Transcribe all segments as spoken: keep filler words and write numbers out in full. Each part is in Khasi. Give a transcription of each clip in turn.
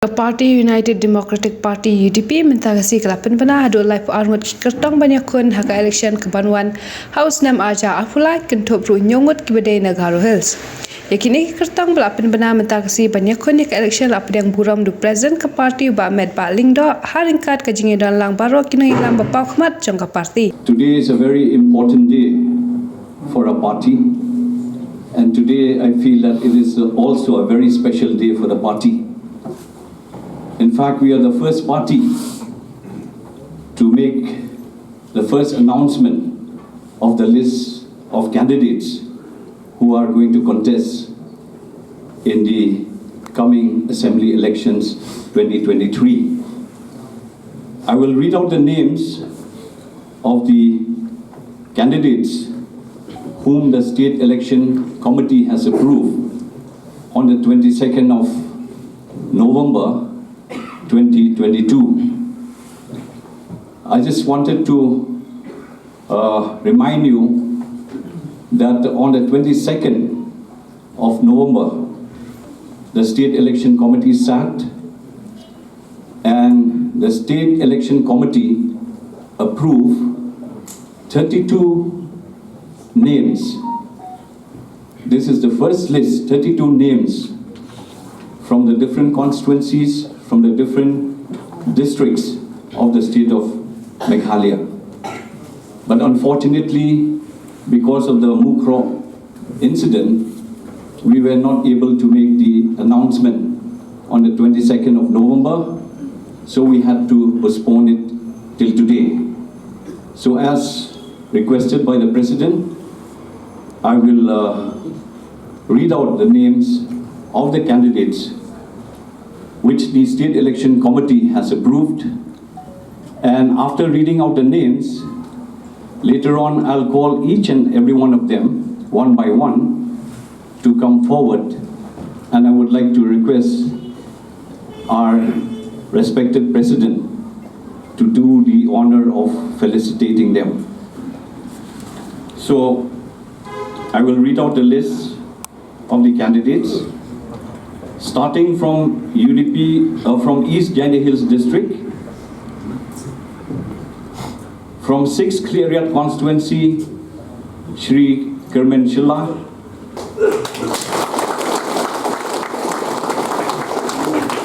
Ka party United Democratic Party, U D P, mynta ka sngi ka la pynbna haduh laiphew ar ngut ki kyrtong ban ïakhun ha ka election ka ban wan ha u snem ar hajar arphew lai, kynthup ruh hynñiew ngut kiba dei na Garo Hills. Ïa kine ki kyrtong ba la pynbna mynta ka sngi ban ïakhun ïa ka election la pdiang burom da u President ka party, u Bah Metbah Lyngdoh, ha ryngkat ka jingïadonlang baroh ki nongïalam ba paw khmat jong ka party. Today is a very important day for our party, and today I feel that it is also a very special day for the party. In fact, we are the first party to make the first announcement of the list of candidates who are going to contest in the coming assembly elections twenty twenty-three. I will read out the names of the candidates whom the State Election Committee has approved on the twenty-second of November twenty twenty-two. I just wanted to uh, remind you that on the twenty-second of November, the State Election Committee sat and the State Election Committee approved thirty-two names. This is the first list, thirty-two names from the different constituencies, from the different districts of the state of Meghalaya. But unfortunately, because of the Mukroh incident, we were not able to make the announcement on the twenty-second of November, so we had to postpone it till today. So, as requested by the President, I will uh, read out the names of the candidates which the State Election Committee has approved. And after reading out the names, later on I'll call each and every one of them one by one to come forward. And I would like to request our respected President to do the honor of felicitating them. So, I will read out the list of the candidates, starting from U D P, uh, from East Jaintia Hills District, from six Khliehriat constituency, Shri Kyrmen Shylla,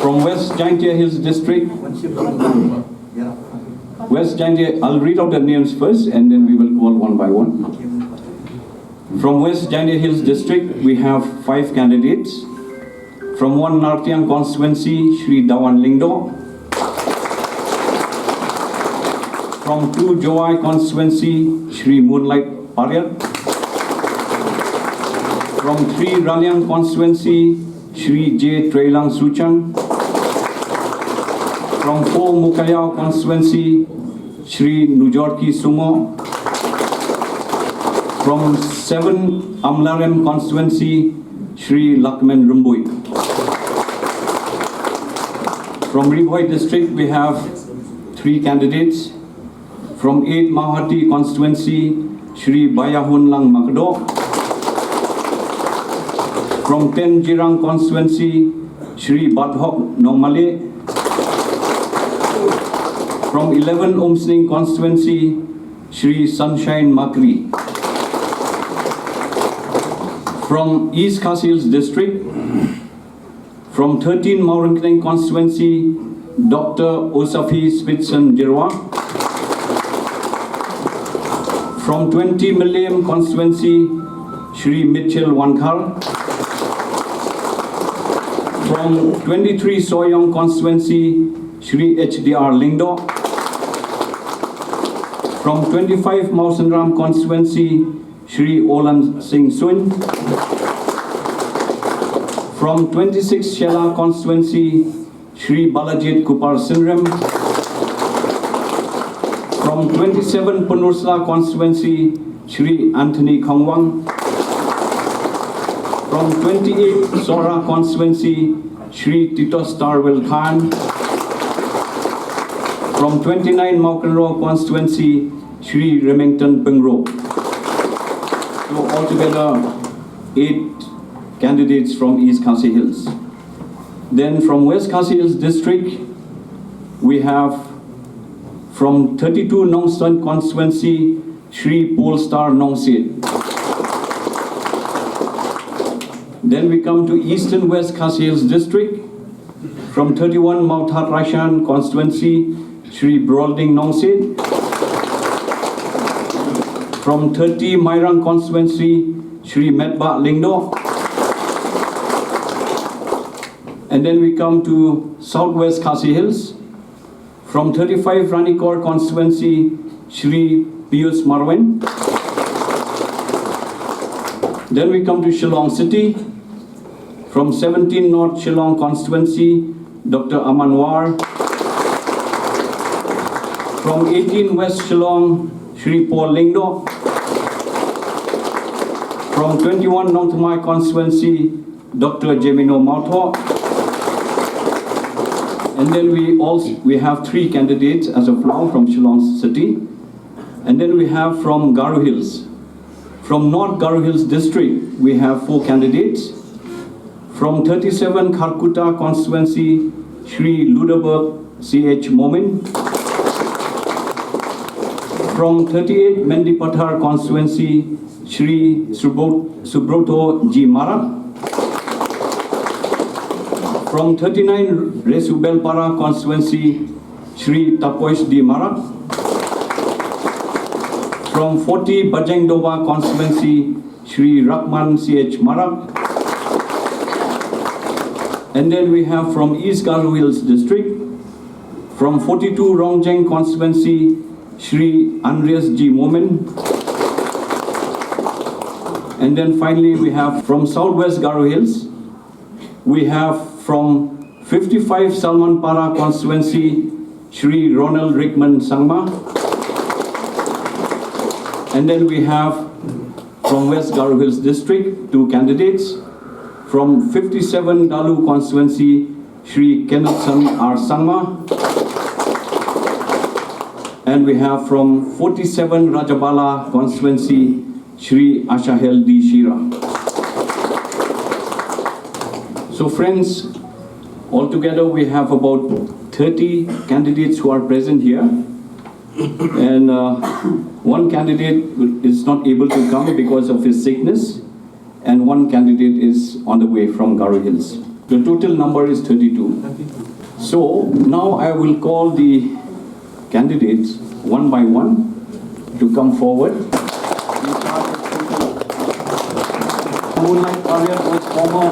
from West Jaintia Hills District, West Jaintia, I'll read out the names first and then we will call one by one. From West Jaintia Hills District, we have five candidates. From one Nartiang constituency, Shri Dawan Lyngdoh. From two Jowai constituency, Shri Moonlight Pariat. From three Raliang constituency, Shri J Treilang Suchang. From four Mowkaiaw constituency, Shri Nujorki Sungoh. From seven Amlarem constituency, Shri Lakmen Rymbui. From Ri Bhoi district, we have three candidates. From eight Mawhati constituency, Shri Bayahunlang Makdoh. From ten Jirang constituency, Shri Bathok Nongmale. From eleven Umsning constituency, Shri Sunshine Makri. From East Khasi Hills District, from thirteen Mawryngkneng constituency, Doctor Osafi Spitson Jirwa. From twenty Mylliem constituency, Shri Mitchell Wankhar. From twenty-three Sohiong constituency, Shri H D R Lyngdoh. From twenty-five Mawsynram constituency, Shri Olan Singh Suin. From twenty-six Shella constituency, Shri Balajied Kupar Synrem. From twenty-seven Pynursla constituency, Shri Anthony Khongwang. From twenty-eight Sohra constituency, Shri Titos Tarwell Khan. From twenty-nine Mawkynrew constituency, Shri Remington Pyngrope. So altogether, eight candidates from East Khasi Hills. Then from West Khasi Hills District, we have from thirty-two Nongstoiñ constituency, Shri Polestar Nongsiej. Then we come to Eastern West Khasi Hills District, from thirty-one Mawthadraishan constituency, Shri Brolding Nongsiej. From thirty Mairang constituency, Shri Metbah Lyngdoh. And then we come to Southwest Khasi Hills. From thirty-five Ranikor constituency, Shri Pius Marwein. Then we come to Shillong City. From seventeen North Shillong constituency, Doctor Aman War. From eighteen West Shillong, Shri Paul Lyngdoh. From twenty-one Nongthymmai constituency, Doctor Jemino Mawthoh. And then we also we have three candidates as of now from Shillong City. And then we have from Garo Hills. From North Garo Hills District, we have four candidates. From thirty-seven Kharkutta constituency, Shri Ludaberg C H Momin. From thirty-eight Mendipathar constituency, Shri Subro- Subroto G Marak. From thirty-nine Resubelpara constituency, Shri Taposh D Marak. From forty Bajengdoba constituency, Shri Rakman C H Marak. And then we have from East Garo Hills District, from forty-two Rongjeng constituency, Shri Andreas G Momin. And then finally, we have from Southwest Garo Hills, we have from fifty-five Salmanpara constituency, Shri Ronald Rickman Sangma. And then we have from West Garo Hills District, two candidates. From fifty-seven Dalu constituency, Shri Kennethson R Sangma. And we have from forty-seven Rajabala constituency, Shri Ashahel D Shira. So friends, altogether we have about thirty candidates who are present here. And uh, one candidate is not able to come because of his sickness, and one candidate is on the way from Garo Hills. The total number is thirty-two. So now I will call the candidates one by one to come forward. Moonlight Arya was former,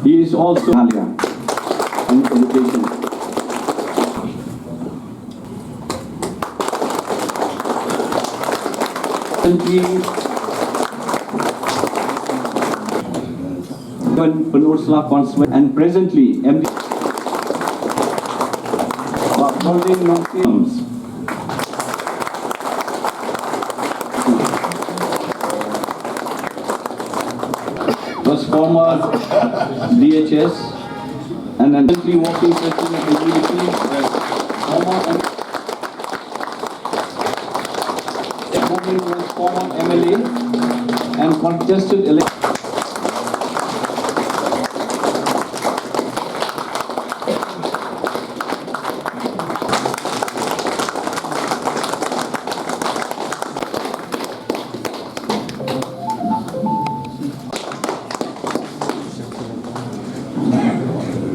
he is also Alia in education. Presently, Pen- Pynursla constituency and presently M D. Holding Nongsiej was former D H S and then currently working president of the U D P, former M- former M L A and contested election.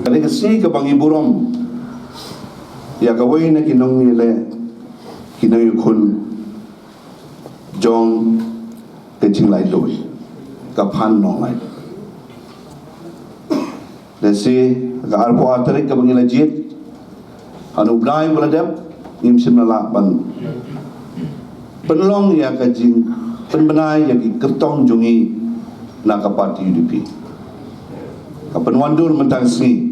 Ka dei ka sngi kaba ngi burom ïa kawei na ki nongïaleh, ki nongïakhun jong ka jinglaitluid, ka Phan Nonglait. Lehse ka arphew ar tarik kaba ngi la jied, ha une u bnai ba la dep, ngim shym la lah ban pynlong ïa ka jingpynbna ïa ki kyrtong jong ngi na ka party U D P. Ka pynwandur mynta ka sngi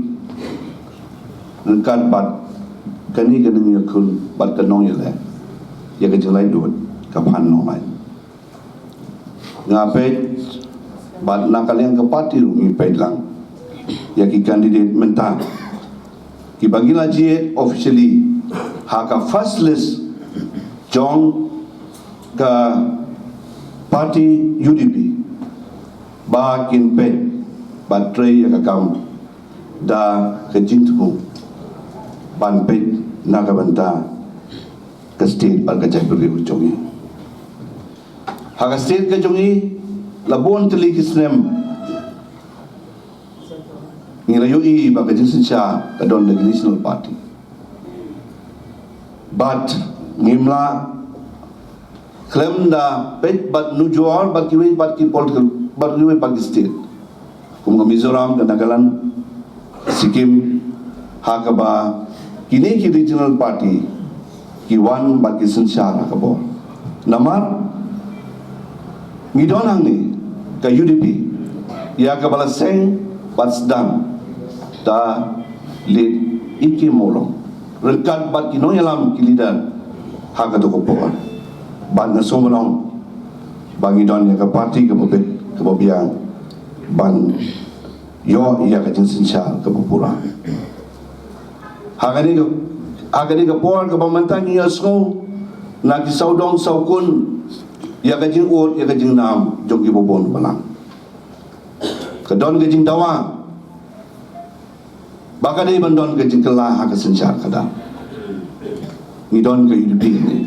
ryngkat bad kane ka nongïakhun bad ka nongïaleh ïa ka jinglaitluid, ka Phan Nonglait. Nga peit bad na ka liang ka party ruh ngi peit lang ïa ki candidate mynta kiba ngi la jied officially ha ka first list jong ka party U D P ba kin peit bad trei ïa ka kam Da ka jingthmu ban peit na ka bynta ka state bad ka jaitbynriew jong ngi. Ha ka state ka jong ngi, la bun tylli ki snem ngi la ïohi ba ka jingsynshar ka don da ki national party. Bad ngim lah khlem da peit bad nujor bad kiwei pat ki political, bad kiwei pat ki state, kum ka Mizoram, ka Nagaland, Sikkim, ha kaba kine ki regional party ki wan bad ki synshar ha ka bor. Namar ngi don hangne ka U D P, ïa kaba la seng bad sdang da leit ïa ki mawlong ryngkat bad ki nongïalam, ki leader ha kato ka por. Bad nga sngew ban ong ba ngi don ïa ka party kaba bit, kaba biang ban ïoh ïa ka jingsynshar kaba pura. Ha kane ka, ha kane ka por kaba mynta ngi ïohsngew na ki sawdong sawkun ïa ka jingud, ïa ka jingnam jong kiba bun balang. Ka don ka jingdawa ba ka dei ban don ka jingkylla ha ka synshar khadar. Ngi don ka U D P ne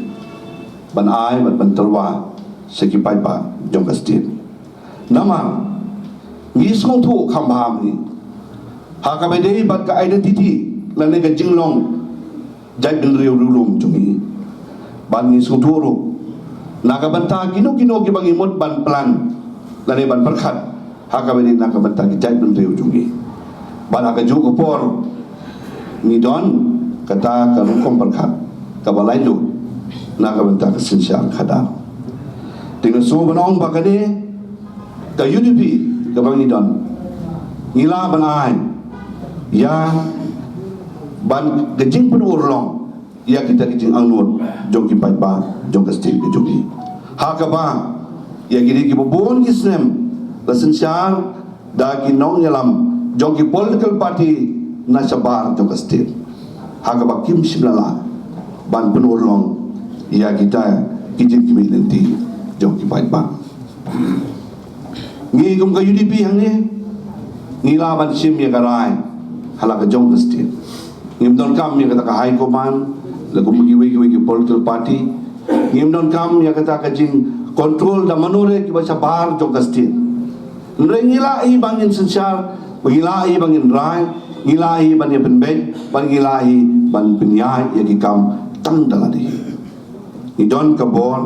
ban ai bad ban tyrwa sha ki paidbah jong ka state. Namar ngi sngewthuh kham bha ngi ha kaba dei bad ka identity lane ka jinglong jaitbynriew riewlum jong ngi. Bad ngi sngewthuh ruh na ka bynta kino kino kiba ngi mut ban plan lane ban pyrkhat ha kaba dei na ka bynta ki jaitbynriew jong ngi. Bad ha kajuh ka por ngi don kata ka rukom pyrkhat kaba laitluid na ka bynta ka synshar khadar. Te nga sngew ban ong ba kane ka U D P kaba ngi don, ngi lah ban ai ïa ban ka jingpynurlong ïa kita ki jingangnud jong ki paidbah jong ka state ka jong ngi. Ha kaba ïa kine kiba bun ki snem la synshar da ki nongïalam jong ki political party na shabar jong ka state, ha kaba kim shym la lah ban pynurlong ïa kita ki jingkmie lynti jong ki paidbah. Ngi kum ka U D P hangne ngi lah ban shim ïa ka rai ha la ka jong ka state. Ngim donkam ïa kata ka high command la kum kiwei kiwei ki political party. Ngim donkam ïa kata ka jingcontrol da mano re kiba shabar jong ka state. Hynrei ngi lah hi ba ngin synshar, ngi lah hi ba ngin rai, ngi lah hi ban ïa pynbeit, bad ngi lah hi ban pynïaid ïa ki kam tang da lade. Ngi don ka bor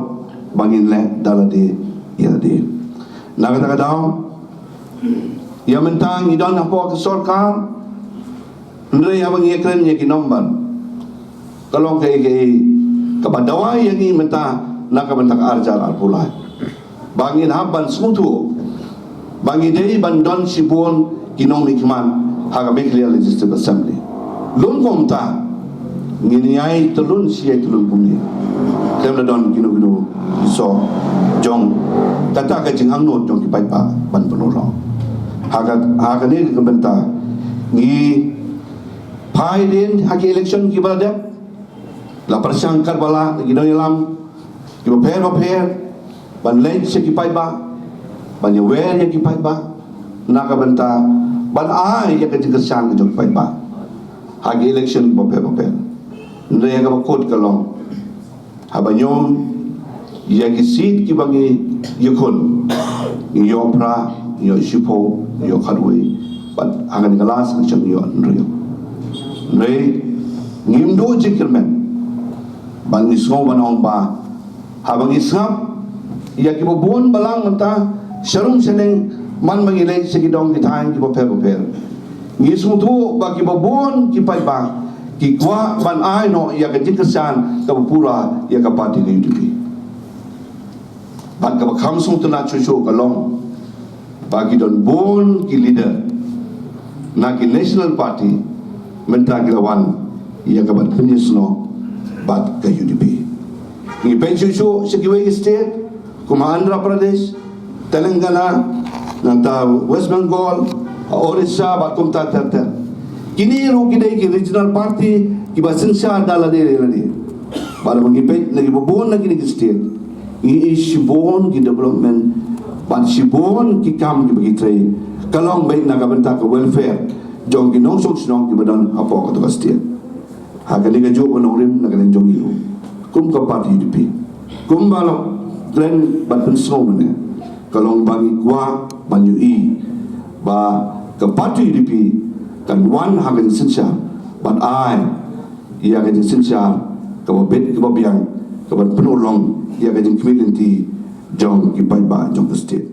ba ngin leh da lade ïa lade. Na kata ka daw, ïa mynta ngi don hapoh ka sorkar, hynrei haba ngi ïakren ïa ki number, ka long kaei kaei kaba dawa ïa ngi mynta na ka bynta ka ar hajar arphew lai. Ba ngin hap ban sngewthuh ba ngi dei ban don shibun ki nongmihkhmat ha ka Meghalaya Legislative Assembly. Lum kumta ngin ïai tylun shi ïai tylun kumne. Khlem da don kino kino ki soh jong kata ka jingangnud jong ki paidbah ban pynurlong. Ha ka, ha kane ka bynta ngi phai dien ha ki election kiba la dep. La pyrshang katba lah ki nongïalam kiba pher ba pher ban leit sha ki paidbah, ban ïawer ïa ki paidbah na ka bynta ban ai ïa ka jingkyrshan ka jong ki paidbah ha ki election kiba pher ba pher. Hynrei ïa kaba kut ka long, haba ñium ïa ki seat kiba ngi ïakhun, ngi ïoh phra, ngi ïoh shiphew, ngi ïoh khatwei, bad ha kane ka last election ngi ïoh hynriew. Hynrei ngim duh jingkyrmen bad ngi sngew ban ong ba haba ngi sngap ïa kiba bun balang mynta sharum shaneng, man ba ngi leit sha ki dong ki thaiñ kiba pher ba pher, ngi sngewthuh ba kiba bun ki paidbah ki kwah ban ai noh ïa ka jingkyrshan kaba pura ïa ka party ka U D P. Bad kaba kham sngewtynnat shuh shuh ka long ba ki don bun ki leader na ki national party mynta ki la wan ïa ka ban pynïasnoh bad ka U D P. Ngi peit shuh shuh sha kiwei ki state kum ha Andhra Pradesh, Telangana, nangta West Bengal, ha Orissa bad kumta ter ter. Kine ruh ki dei ki regional party kiba synshar da lade lade. Bad haba ngi peit na kiba bun na kine ki state, ngi ïohi shibun ki development bad shibun ki kam kiba ki trei, ka long beit na ka bynta ka welfare jong ki nongshong shnong kiba don hapoh kata ka state. Ha kane kajuh ka nongrim na ka liang jong ngi, kum ka party U D P, kumba la kren bad pynsngew mynne, ka long ba ngi kwah ban ïohi ba ka party U D P kan wan ha ka jingsynshar bad ai ïa ka jingsynshar kaba bit kaba biang, kaban pynurlong ïa ka jingkhmih lynti jong ki paidbah jong ka state.